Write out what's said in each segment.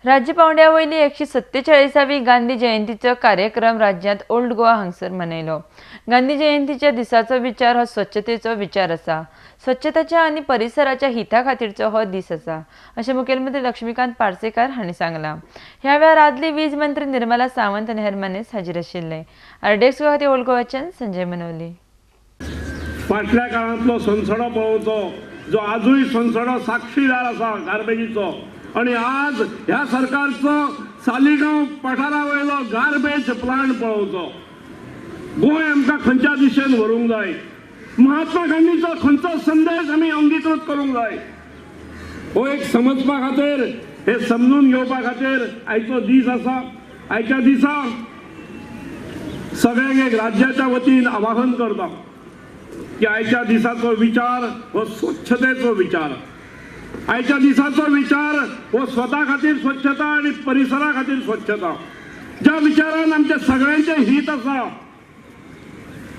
राज्य पावंड्या वयली 147वी गांधी जयंतीचो कार्यक्रम राज्यांत ओल्ड गोवा हांगसर मनयलो। गांधी जयंतीच्या दिसाचो विचार हो स्वच्छतेचो विचार आसा। स्वच्छतेच्या आनी परिसराच्या हिता खातीरचो हो दीस आसा अशें मुखेलमंत्री लक्ष्मीकांत पार्सेकार हांणी सांगलां। ह्या वेळार आदली वीज मंत्री निर्मला सावंत आनी हेर मानेस्त हाजीर आशिल्ले। आरडीएक्स गोवा खातीर ओल्ड गोवाच्यान संजय मनोली। फाटल्या काळांतलो सनसडो पळोवचो जो आजूय सनसडो साक्षीदार आसा गार्बेजीचो, आणि आज ह्या सरकारचो सालिगांव पठारा वयलो गार्बेज प्लांट पळोवचो। गोंय आमकां खंयच्या दिशेन व्हरूंक जाय, महात्मा गांधीचो खंयचो संदेश आमी अंगीकृत करूंक जाय, हो एक समजपा खातीर, हे समजून घेवपा खातीर आयचो दीस आसा। आयच्या दिसा सगळ्यांक एक राज्याच्या वतीन आवाहन करता की आयच्या दिसाचो विचार हो स्वच्छतेचो विचार, आयच्या दिसाचो विचार हो स्वता खातीर स्वच्छता आनी परिसरा खातीर स्वच्छता, ज्या विचारान आमच्या सगळ्यांचें हित आसा।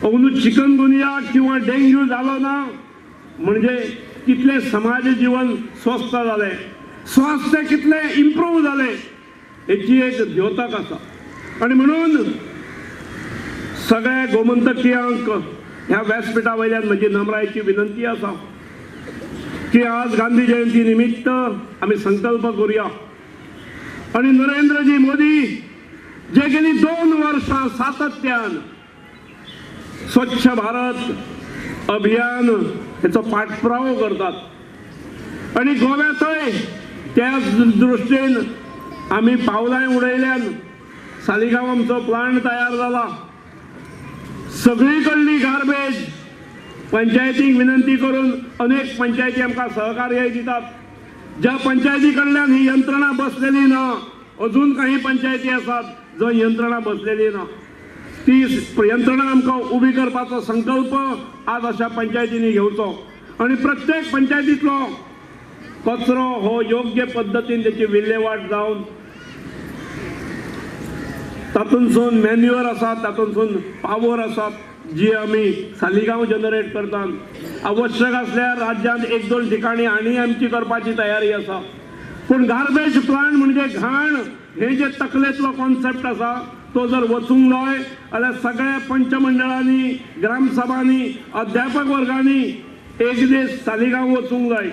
अंदू चिकनगुनिया किंवा डेंग्यू जालो ना म्हणजे कितलें समाज जीवन स्वस्थ जालें, स्वास्थ्य कितलें इम्प्रूव जालें हेची एक द्योतक आसा। आनी म्हणून सगळ्या गोमंतकियांक ह्या व्यासपीठा वयल्यान म्हजी नम्रायेची विनंती आसा की आज गांधी जयंती निमित्त आमी संकल्प करूया आनी नरेंद्रजी मोदी जे गेली 2 वर्सां सातत्यान स्वच्छ भारत अभियान हेचो पाठपुरावो करतात आनी गोव्यांतय त्या दृश्टीन आमी पावलां उडयल्यान सालिगांव आमचो प्लांट तयार जाला। सगळी कडली गार्बेज पंचायतीक विनंती करून अनेक पंचायती आमकां सहकार्य दितात। ज्या पंचायती कडल्यान ही यंत्रणा बसलेली ना, अजून काही पंचायती आसात जंय यंत्रणा बसलेली ना, ती यंत्रणा आमकां उबी करपाचो संकल्प आज अशा पंचायतींनी घेवचो आनी प्रत्येक पंचायतींतलो कचरो हो योग्य पद्दतीन तेची विल्हेवाट जावन तातूंतसून मॅन्युअर आसात, तातूंतसून पावर आसात जी आमी सालिगांव जनरेट करतात। आवश्यक आसल्यार राज्यांत 1-2 ठिकाणी आनी आमची करपाची तयारी आसा। पूण गार्बेज प्लांट म्हणजे घाण हे जे तकलेंतलो कॉन्सेप्ट आसा तो जर वचूंक जाय जाल्यार सगळ्या पंचमंडळांनी, ग्रामसभांनी, अध्यापक वर्गांनी एक दीस सालिगांव वचूंक जाय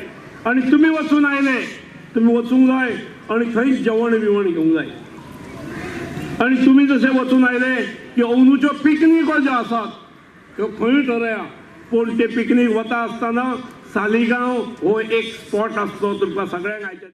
आनी तुमी वचून आयले तुमी वचूंक जाय आनी थंय जेवण बिवण घेवंक जाय। आनी तुमी जशे वचून आयले की अंदूच्यो पिकनिको ज्यो आसात त्यो खंय ठरया, पूण ते पिकनीक वता आसतना सालिगांव हो एक स्पॉट आसचो तुमकां सगळ्यांक आयच्या।